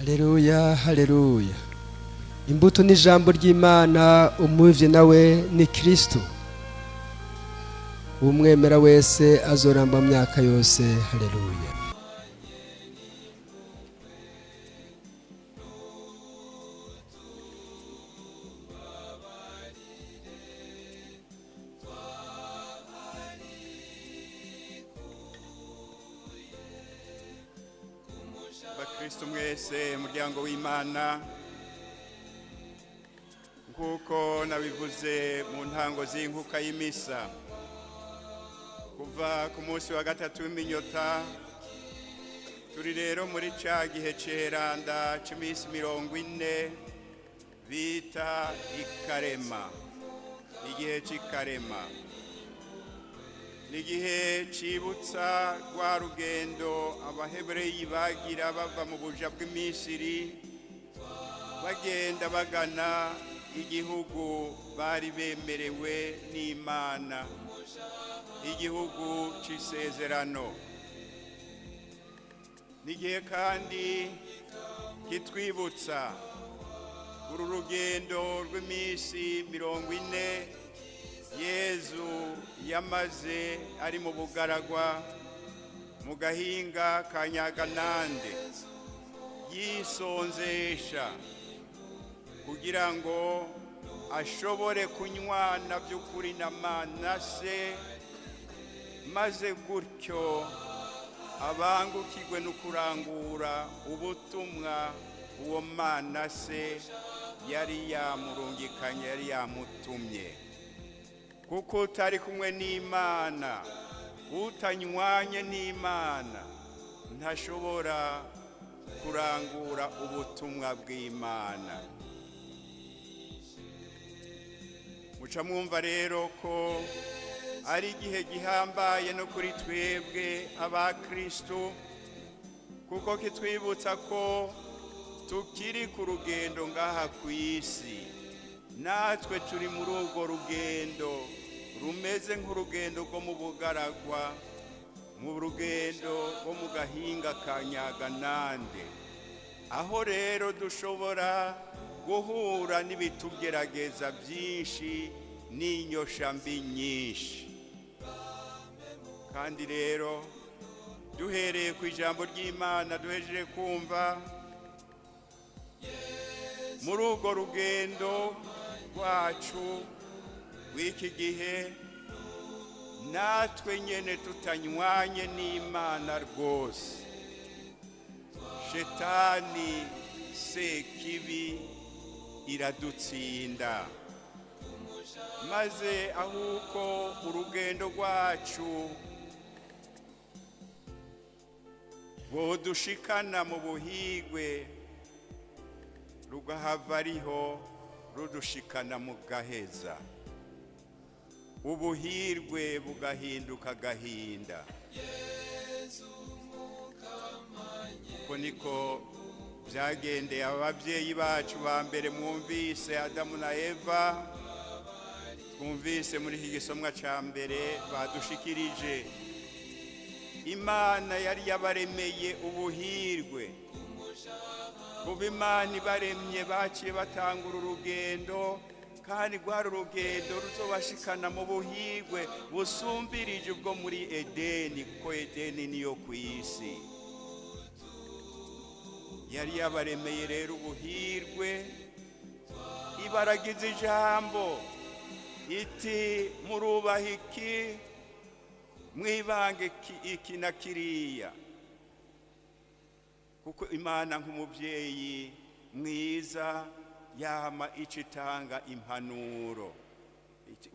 Haleluya, haleluya. Imbuto ni ijambo ry'Imana, umuvye nawe ni Kristo. Umwemera wese azoramba mu myaka yose. Haleluya. Bakristo mwese, muryango w'Imana, nk'uko nabivuze mu ntango z'inkuka y'imisa, kuva ku munsi wa gatatu w'iminyota turi rero muri ca gihe ceranda c'iminsi 40 bita ikarema. Igihe c'ikarema ni igihe cibutsa rwa rugendo Abahebureyi bagira bava mu buja bw'Imisiri, bagenda bagana igihugu bari bemerewe n'Imana, igihugu c'isezerano. Ni igihe kandi kitwibutsa uru rugendo rw'iminsi 40 Yezu yamaze ari mu bugaragwa mu gahinga ka Nyaganande, yisonzesha kugira ngo ashobore kunywana by'ukuri na Manase, maze gutyo abangukirwe no kurangura ubutumwa uwo Manase yari yamurungikanye, yari yamutumye. Kuko utari kumwe n'Imana, utanywanye n'Imana, ntashobora kurangura ubutumwa bw'Imana. Muca mwumva rero ko ari igihe gihambaye no kuri twebwe abakristo, kuko kitwibutsa ko tukiri ku rugendo ngaha ku isi. Natwe turi muri urwo rugendo rumeze nk'urugendo rwo mu bugaragwa, mu rugendo rwo mu gahinga ka Nyaganande, aho rero dushobora guhura n'ibitugerageza byinshi n'inyosha mbi nyinshi. Kandi rero duhereye ku ijambo ry'Imana duhejeje kumva, muri urwo rugendo rwacu rw'iki gihe, natwe nyene tutanywanye n'Imana rwose, shetani sekibi iradutsinda, maze ahuko urugendo rwacu rwodushikana mu buhigwe, rugahava ariho rudushikana mu gaheza, ubuhirwe bugahinduka agahinda. Uko niko byagendeye ababyeyi bacu ba mbere mwumvise, Adamu na Eva, twumvise muri iki gisomwa ca mbere badushikirije. Imana yari yabaremeye ubuhirwe. Kuva Imana ibaremye, baciye batangura urugendo, kandi rwari urugendo ruzobashikana mu buhirwe busumbirije ubwo muri Edeni, kuko Edeni niyo ku isi. Yari yabaremeye rero ubuhirwe, ibaragiza ijambo iti: "Murubaha iki, mwibange iki na kiriya." Kuko Imana nk'umubyeyi mwiza yama ico itanga impanuro: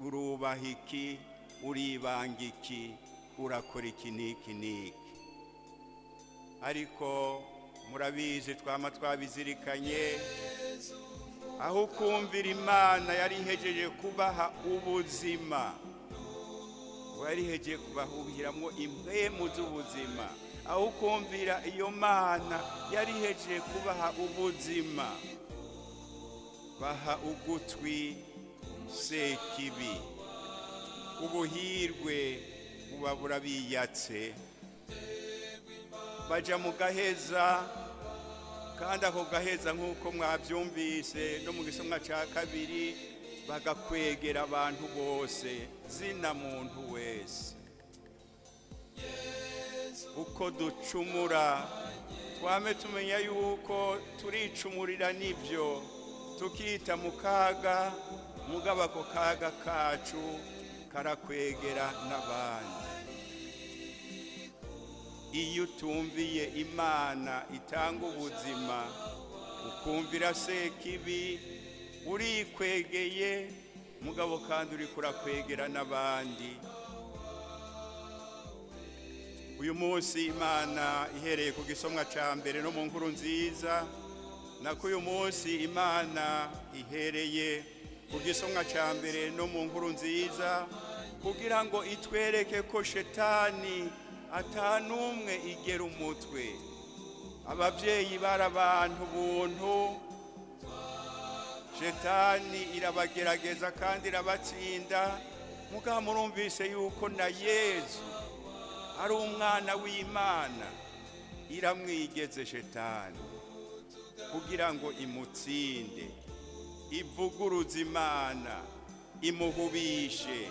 urubaha iki, uribanga iki, urakora iki n'iki n'iki. Ariko murabizi, twama twabizirikanye, aho ukumvira Imana yari ihejeje kubaha ubuzima, yari ihejeje kubahuhiramwo impwemu z'ubuzima. Aho ukumvira iyo Mana yari ihejeje kubaha ubuzima, baha ugutwi sekibi, ubuhirwe buba burabiyatse, baja mu gaheza. Kandi ako gaheza, nk'uko mwabyumvise no mu gisomwa cya kabiri, bagakwegera abantu bose, zina muntu wese. Uko ducumura, twame tumenya yuko turicumurira, nibyo, tukita mu kaga, mugabo ako kaga kacu karakwegera n'abandi. Iyo utumviye Imana itanga ubuzima, ukumvira Sekibi, urikwegeye, mugabo kandi uri kurakwegera n'abandi. Uyu munsi Imana ihereye ku gisomwa cya mbere no mu nkuru nziza, nako uyu munsi Imana ihereye ku gisomwa cya mbere no mu nkuru nziza kugira ngo itwereke ko Shetani atanumwe igera umutwe. Ababyeyi bari abantu buntu, Shetani irabagerageza kandi irabatsinda. Mugabo murumvise yuko na Yezu ari umwana w'Imana, iramwigeze Shetani kugira ngo imutsinde, ivuguruze Imana, imuhubishe.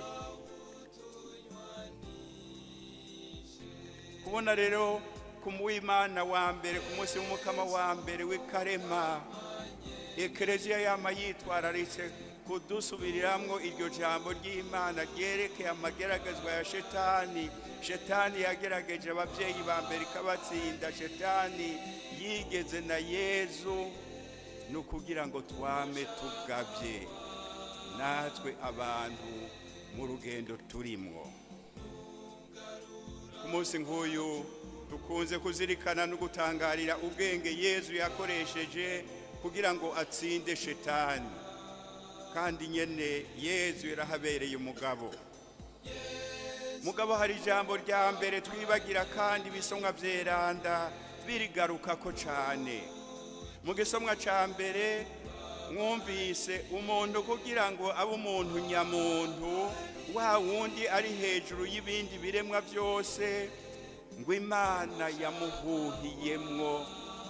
Kubona rero ku Muwimana wa mbere, ku munsi w'Umukama wa mbere w'ikarema, Ekereziya yama yitwararitse kudusubiriramwo iryo jambo ry'Imana ryerekeye amageragezwa ya Shetani. Shetani yagerageje ababyeyi ba mbere ikabatsinda, Shetani yigeze na Yezu, ni ukugira ngo twame tugabye natwe abantu mu rugendo turimwo. Ku munsi nk'uyu dukunze kuzirikana no gutangarira ubwenge Yezu yakoresheje kugira ngo atsinde Shetani. Kandi nyene Yezu yarahabereye umugabo. Mugabo hari ijambo rya mbere twibagira, kandi ibisomwa vyeranda birigarukako cane. Mu gisomwa ca mbere mwumvise umuntu kugira ngo abe umuntu nyamuntu, wa wundi ari hejuru y'ibindi biremwa byose, ngo Imana yamuhuhiyemwo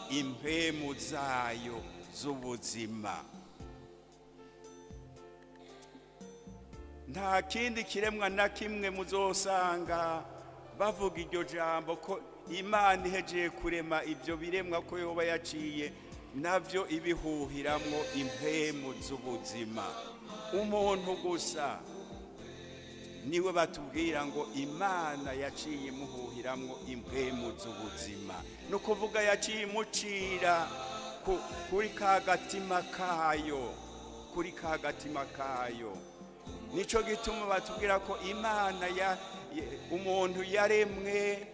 impemu zayo z'ubuzima. Nta kindi kiremwa na kimwe muzosanga bavuga iryo jambo ko Imana ihejeye kurema ibyo biremwa ko yoba yaciye nabyo ibihuhiramwo impemu z'ubuzima. Umuntu gusa niwe batubwira ngo Imana yaciye imuhuhiramwo impemu z'ubuzima, ni ukuvuga yaciye imucira kuri ka gatima kayo, kuri ka gatima kayo. Nico gituma batubwira ko Imana ya umuntu yaremwe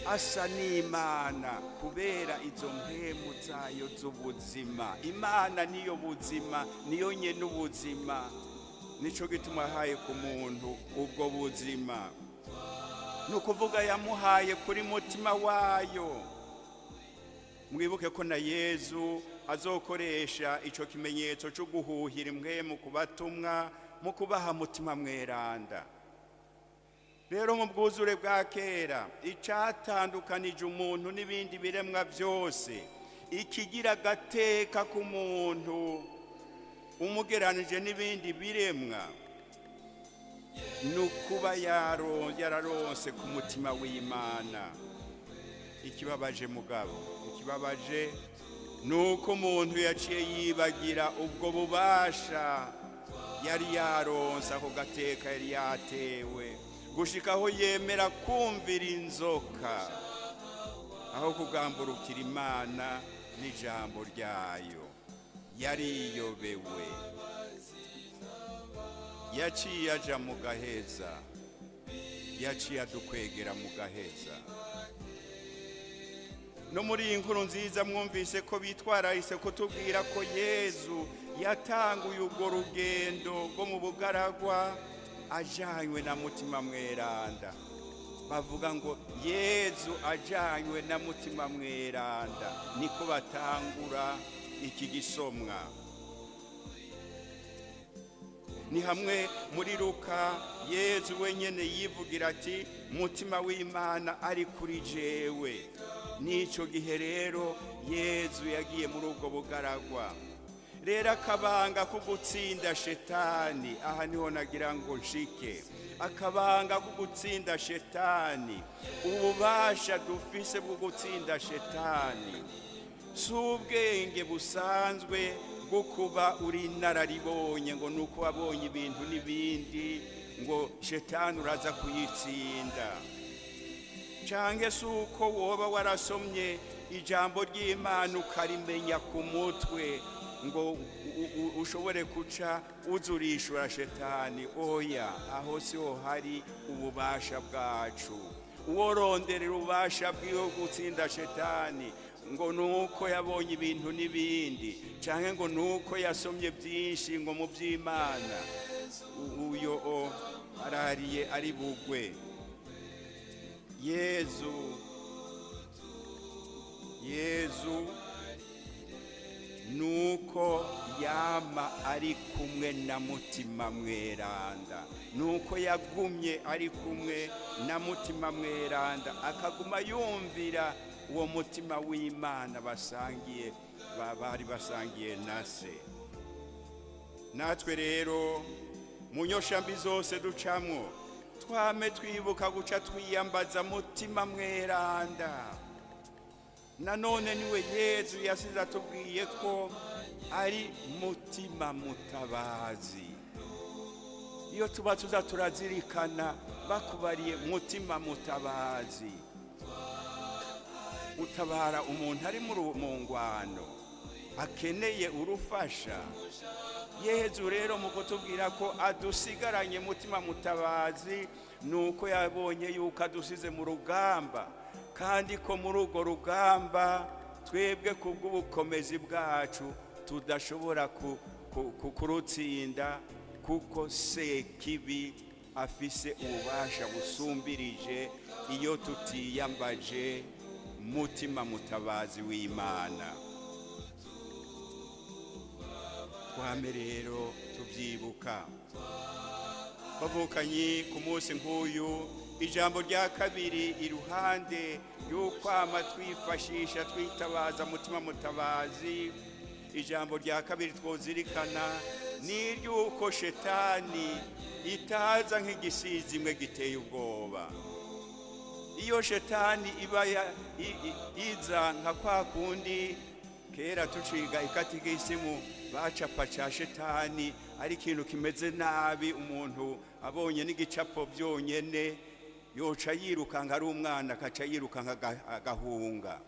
asa n'Imana kubera izo mpemu zayo z'ubuzima. Imana niyo buzima, niyo nyene ubuzima. Nico gituma yahaye ku muntu ubwo buzima, ni ukuvuga yamuhaye kuri mutima wayo. Mwibuke ko na Yezu azokoresha ico kimenyetso cyo guhuhira impwemu ku batumwa mu kubaha Mutima Mweranda. Rero mu bwuzure bwa kera, icatandukanije umuntu n'ibindi biremwa byose, ikigira agateka k'umuntu umugeranije n'ibindi biremwa, ni ukuba yararonse ku mutima w'Imana. Ikibabaje mugabo, ikibabaje ni uko umuntu yaciye yibagira ubwo bubasha yari yaronse, ako gateka yari yatewe, gushika aho yemera kumvira inzoka aho kugamburukira Imana n'ijambo ryayo. Yariyobewe, yaciye aja mu gaheza, yaciye adukwegera mu gaheza. No muri iyi nkuru nziza mwumvise ko bitwararise kutubwira ko Yezu yatanguye urwo rugendo rwo mu bugaragwa ajanywe na Mutima Mweranda. Bavuga ngo Yezu ajanywe na Mutima Mweranda, niko batangura iki gisomwa. Ni hamwe muri Luka Yezu wenyene yivugira ati: "Mutima w'Imana ari kuri jewe." N'icyo gihe rero Yezu yagiye muri ubwo bugaragwa. Rero akabanga ko gutsinda shetani, aha niho nagira ngo nshike, akabanga ko gutsinda shetani, ububasha dufise bwo gutsinda shetani si ubwenge busanzwe bwo kuba uri inararibonye, ngo ni uko wabonye ibintu n'ibindi ngo shetani uraza kuyitsinda, canke si uko woba warasomye ijambo ry'Imana ukarimenya ku mutwe ngo ushobore kuca uzurishura shetani. Oya, aho siho hari ububasha bwacu. Uworonderera ububasha bwiwe gutsinda shetani ngo nuko yabonye ibintu n'ibindi, canke ngo nuko yasomye byinshi ngo mu by'Imana, uyo o arariye ari bugwe. Yezu nuko yama ari kumwe na Mutima Mweranda, nuko yagumye ari kumwe na Mutima Mweranda, akaguma yumvira uwo mutima w'Imana basangiye, bari basangiye na se. Natwe rero mu nyoshambi zose ducamwo, twame twibuka guca twiyambaza Mutima Mweranda. Nanone niwe Yezu yasize atubwiye ko ari Mutima Mutabazi. Iyo tuba tuza turazirikana, bakubariye Mutima Mutabazi, utabara umuntu ari mu ngwano akeneye urufasha. Yezu rero mu kutubwira ko adusigaranye Mutima Mutabazi, ni uko yabonye yuko adusize mu rugamba, kandi ko muri urwo rugamba twebwe kubw'ubukomezi bwacu tudashobora kurutsinda, kuko Sekibi afise ububasha busumbirije iyo tutiyambaje Mutima Mutabazi w'Imana. Twame rero tubyibuka, bavukanyi, ku munsi nk'uyu. Ijambo rya kabiri, iruhande y'ukwama twifashisha twitabaza Mutima Mutabazi, ijambo rya kabiri twozirikana ni iry'uko shetani itaza nk'igisizi imwe giteye ubwoba. Iyo shetani iba iza nka kwa kundi kera tuciga ikatigisimu bacapa ca shetani, ari ikintu kimeze nabi, umuntu abonye n'igicapo byonyene yoca yirukanka, ari umwana akaca yirukanka agahunga.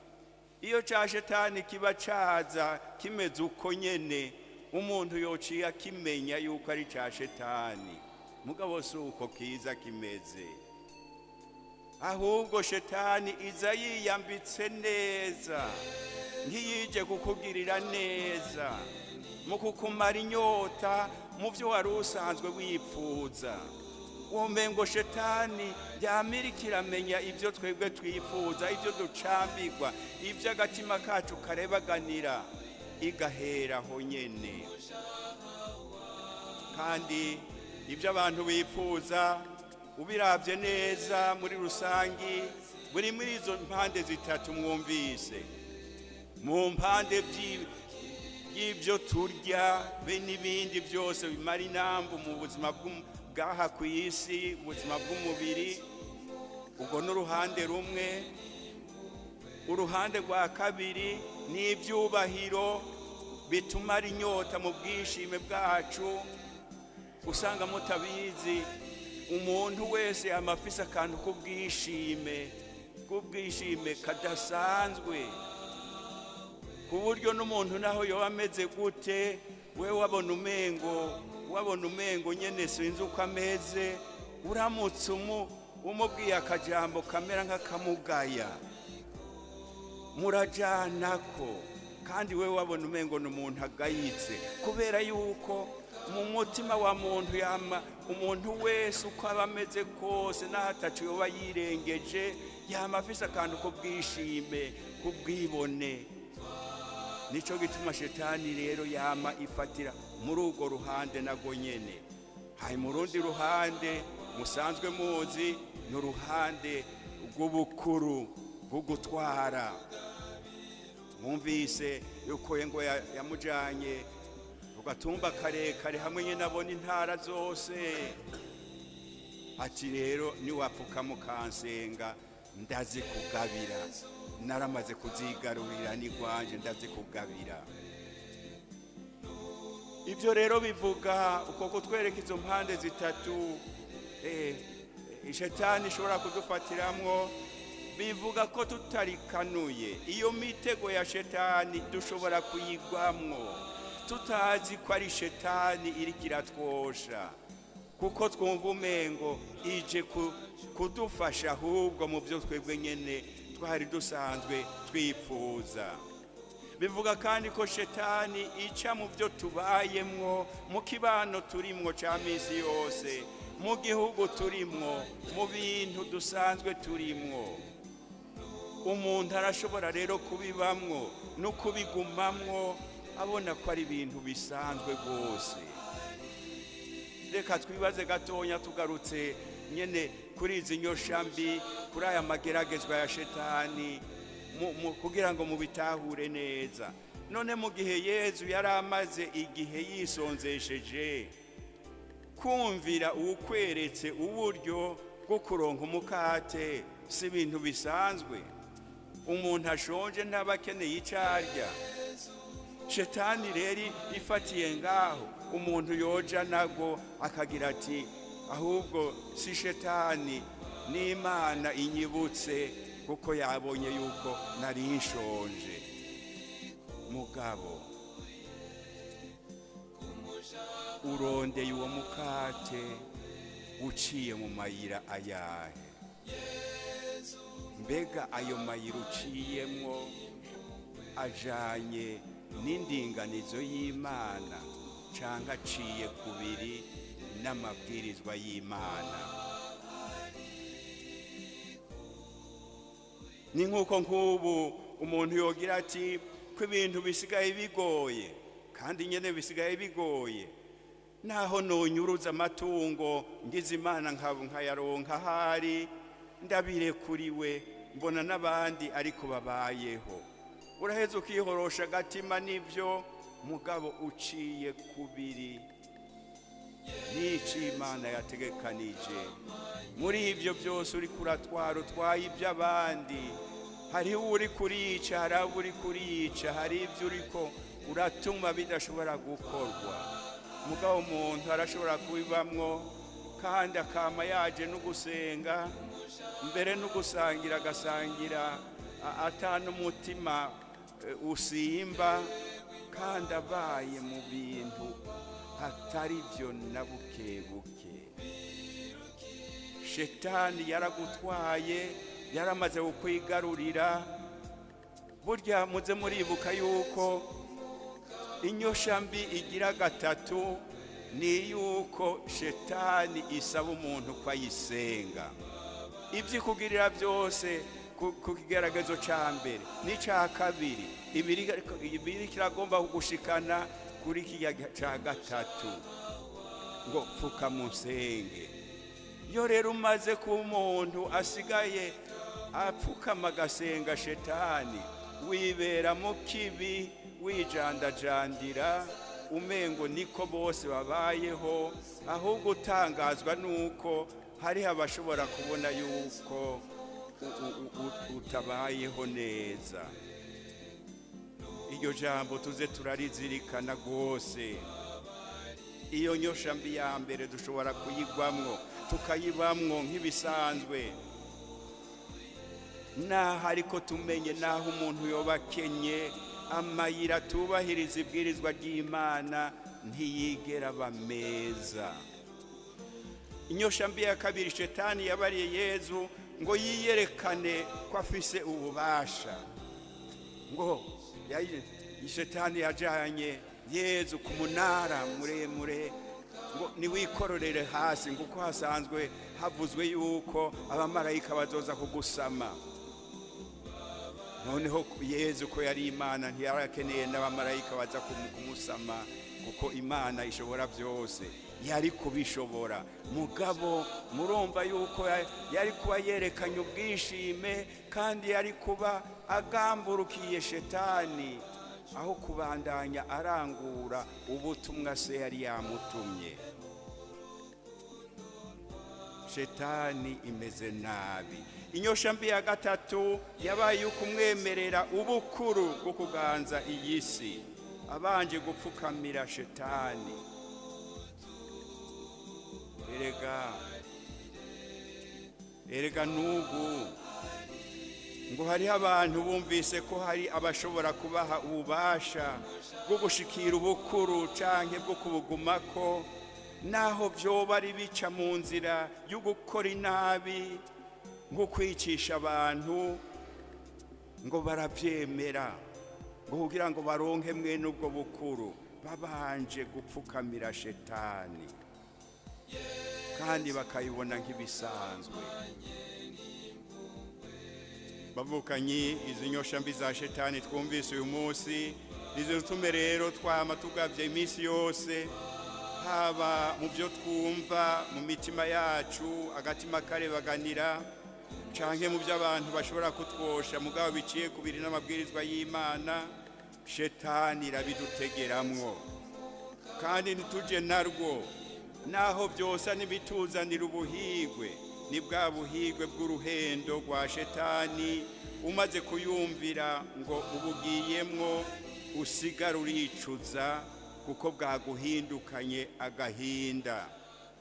Iyo ca shetani kiba caza kimeze uko nyene, umuntu yociye akimenya yuko ari ca shetani. Mugabo si uko kiza kimeze, ahubwo shetani iza yiyambitse neza nk'iyije kukugirira neza, mu kukumara inyota mu byo wari usanzwe wipfuza. Womengo shetani yamirika iramenya ibyo twebwe twifuza, ibyo ducambirwa, ibyo agatima kacu karebaganira, igaheraho nyene. Kandi ibyo abantu bifuza, ubirabye neza muri rusangi, buri muri izo mpande zitatu mwumvise, mu mpande y'ibyo turya be n'ibindi byose bimara inambu mu buzima bw'aha ku isi, ubuzima bw'umubiri, ubwo n'uruhande rumwe. Uruhande rwa kabiri ni ibyubahiro bitumara inyota mu bwishime bwacu. Usanga mutabizi, umuntu wese yama afise akantu k'ubwishime kadasanzwe, ku buryo n'umuntu naho yoba ameze gute, we wabona umengo nyene sinzi uko ameze, uramutse umubwiye akajambo kamera nk'akamugaya, murajanako, kandi we wabona umengo ni umuntu agayitse, kubera yuko mu mutima wa muntu yama, umuntu wese uko aba ameze kose, n'aho ataco yoba yirengeje, yama afise akantu k'ubwishime, k'ubwibone. Nico gituma shetani rero yama ifatira muri urwo ruhande nago nyene. Hari mu rundi ruhande musanzwe muzi, ni uruhande rw'ubukuru. Bwo gutwara, mwumvise yuko ngo yamujanye ku gatumba karekare hamwe nyine abona intara zose, ati: "Rero niwapfukama ukansenga, ndazikugabira. Naramaze kuzigarurira, n'igwanje, ndazikugabira." Ibyo rero bivuga uko kutwereka izo mpande zitatu shetani ishobora kudufatiramwo. Bivuga ko tutarikanuye iyo mitego ya shetani, dushobora kuyigwamwo tutazi ko ari shetani iriko iratwosha, kuko twumva umengo ije kudufasha ahubwo mu byo twebwe nyene twari dusanzwe twipfuza. Bivuga kandi ko shetani ica mu byo tubayemwo, mu kibano turimwo ca misi yose, mu gihugu turimwo, mu bintu dusanzwe turimwo. Umuntu arashobora rero kubibamwo no kubigumamwo abona ko ari ibintu bisanzwe rwose. Reka twibaze gatonya, tugarutse nyene kuri izi nyosha mbi, kuri aya mageragezwa ya shetani, kugira ngo mubitahure neza. None mu gihe Yezu yari amaze igihe yisonzesheje, kumvira uwukweretse uburyo bwo kuronka umukate si ibintu bisanzwe? Umuntu ashonje ntaba akeneye icyo arya? Shetani rero ifatiye ngaho, umuntu yoja nago akagira ati: "Ahubwo si shetani, n'Imana inyibutse, kuko yabonye yuko nari nshonje." Mugabo urondeye uwo mukate uciye mu mayira ayahe? Mbega ayo mayira uciyemwo ajanye n'indinganizo y'Imana, canke aciye kubiri n'amabwirizwa y'Imana? Ni nk'uko nk'ubu umuntu yogira ati ko ibintu bisigaye bigoye, kandi nyene bisigaye bigoye, naho nonyuruza amatungo, ngize Imana nkayaronka, ahari ndabirekuriwe, mbona n'abandi ariko babayeho. Uraheza ukihorosha agatima, n'ibyo, mugabo uciye kubiri n'icyo Imana yategekanije. Muri ibyo byose uri kuratwara, utwaye iby'abandi. Hariho uri kurica, hari abo uri kurica, hari ibyo uriko uratuma bidashobora gukorwa. Mugabo umuntu arashobora kubibamwo kandi akama yaje no gusenga, mbere no gusangira agasangira ata n'umutima usimba, kandi abaye mu bintu atari byo na buke buke. Shetani yaragutwaye, yaramaze kukwigarurira. Burya muze muribuka yuko inyosha mbi igira gatatu ni yuko shetani isaba umuntu ko ayisenga. Ibyo ikugirira byose ku kigeragezo cya mbere n'icya kabiri, ibiri kiragomba kugushikana kuri kiriya cya gatatu, ngo pfuka musenge. Iyo rero umaze kuba umuntu asigaye apfukama agasenga shetani, wibera mu kibi, wijandajandira umengo niko bose babayeho, ahubwo utangazwa nuko hariho abashobora kubona yuko utabayeho neza. Iryo jambo tuze turarizirikana rwose. Iyo nyosha mbi ya mbere dushobora kuyigwamwo, tukayibamwo nk'ibisanzwe, naho ariko tumenye naho umuntu yoba akenye, amayira atubahiriza ibwirizwa ry'Imana ntiyigera aba meza. Inyosha mbi ya kabiri, shetani yabariye Yezu ngo yiyerekane ko afise ububasha. Ngo shetani yajanye Yezu ku munara muremure, ngo niwikororere hasi, ngo uko hasanzwe havuzwe yuko abamarayika bazoza kugusama. Noneho Yezu ko yari Imana, ntiyarakeneye n'abamarayika baza kumusama, kuko Imana ishobora byose, yari kubishobora. Mugabo murumva yuko yari kuba yerekanye ubwishime, kandi yari kuba agamburukiye Shetani aho kubandanya arangura ubutumwa se yari yamutumye. Shetani imeze nabi. Inyosha mbi ya gatatu yabaye ukumwemerera ubukuru bwo kuganza iyi si abanje gupfukamira Shetani. Erega erega n'ubu ngo hariho abantu bumvise ko hari abashobora kubaha ububasha bwo gushikira ubukuru canke bwo kubugumako, naho vyoba ari bica mu nzira yo gukora inabi nko kwicisha abantu, ngo baravyemera, ngo kugira ngo baronke mwene ubwo bukuru babanje gupfukamira Shetani, kandi bakayibona nk'ibisanzwe. Bavukanyi, izi nyosha mbi za Shetani twumvise uyu munsi nizidutume rero twama tugavye iminsi yose, haba mu byo twumva mu mitima yacu, agatima karebaganira, canke mu byo abantu bashobora kutwosha mugabo biciye kubiri n'amabwirizwa y'Imana. Shetani irabidutegeramwo, kandi ntituje narwo, naho byosa n'ibituzanira ubuhigwe. Ni bwa buhigwe bw'uruhendo rwa Shetani. Umaze kuyumvira ngo ubugiyemwo, usigara uricuza, kuko bwaguhindukanye agahinda.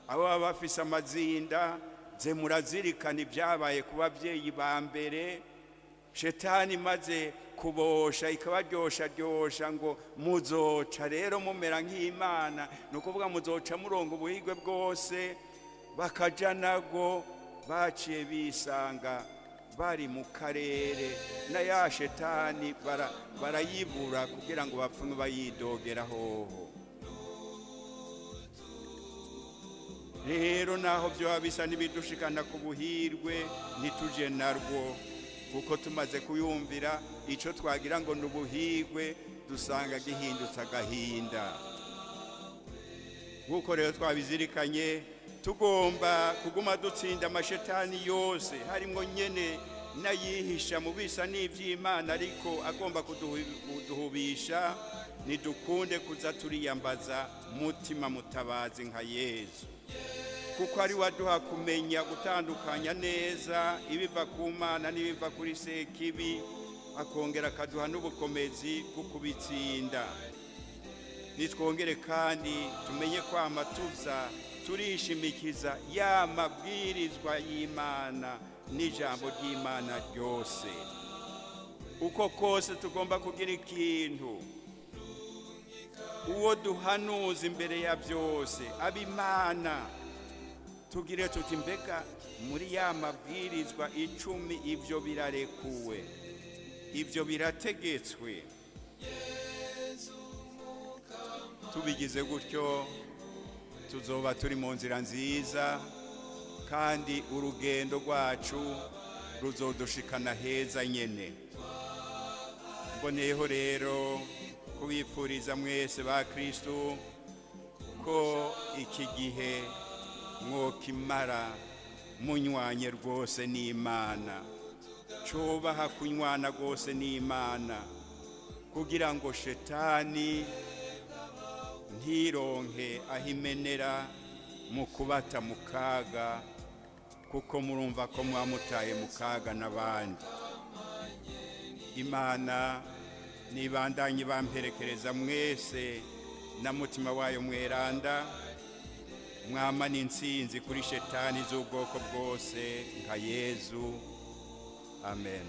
Abo baba bafise amazinda, ze murazirikana ibyabaye ku babyeyi ba mbere. Shetani imaze kubosha, ikabaryosharyosha ngo muzoca rero mumera nk'Imana, ni ukuvuga muzoca muronga ubuhigwe bwose, bakaja nabwo baciye bisanga bari mu karere na ya Shetani barayibura kugira ngo bapfume bayidogera hoho. Rero naho byoba bisa n'ibidushikana ku buhirwe, ntituje narwo, kuko tumaze kuyumvira, icyo twagira ngo ni ubuhirwe dusanga gihindutse agahinda. Nk'uko rero twabizirikanye, tugomba kuguma dutsinda amashetani yose, harimo nyene n'ayihisha mu bisa n'iby'Imana ariko agomba kuduhubisha. Nidukunde kuza turiyambaza Mutima Mutabazi nka Yezu, kuko ari waduha kumenya gutandukanya neza ibiva ku Mana n'ibiva kuri Sekibi, akongera akaduha n'ubukomezi bwo kubitsinda. Nitwongere kandi tumenye kwama tuza turishimikiza ya mabwirizwa y'Imana n'ijambo ry'Imana ryose. Uko kose tugomba kugira ikintu, uwo duhanuza imbere ya byose ab'Imana, tugire tuti: "Mbega muri ya mabwirizwa 10 ibyo birarekuwe, ibyo birategetswe?" Tubigize gutyo, tuzoba turi mu nzira nziza, kandi urugendo rwacu ruzodushikana heza nyene. Mboneyeho rero kubipfuriza mwese ba Kristu ko iki gihe mwokimara munywanye rwose n'Imana, cubaha kunywana rwose n'Imana, kugira ngo Shetani ntironke aho imenera mu kubata mu kaga, kuko murumva ko mwamutaye mu kaga n'abandi. Imana nibandanye bamperekereza mwese na Mutima wayo Mweranda, mwamana intsinzi kuri Shetani z'ubwoko bwose nka Yezu. Amen.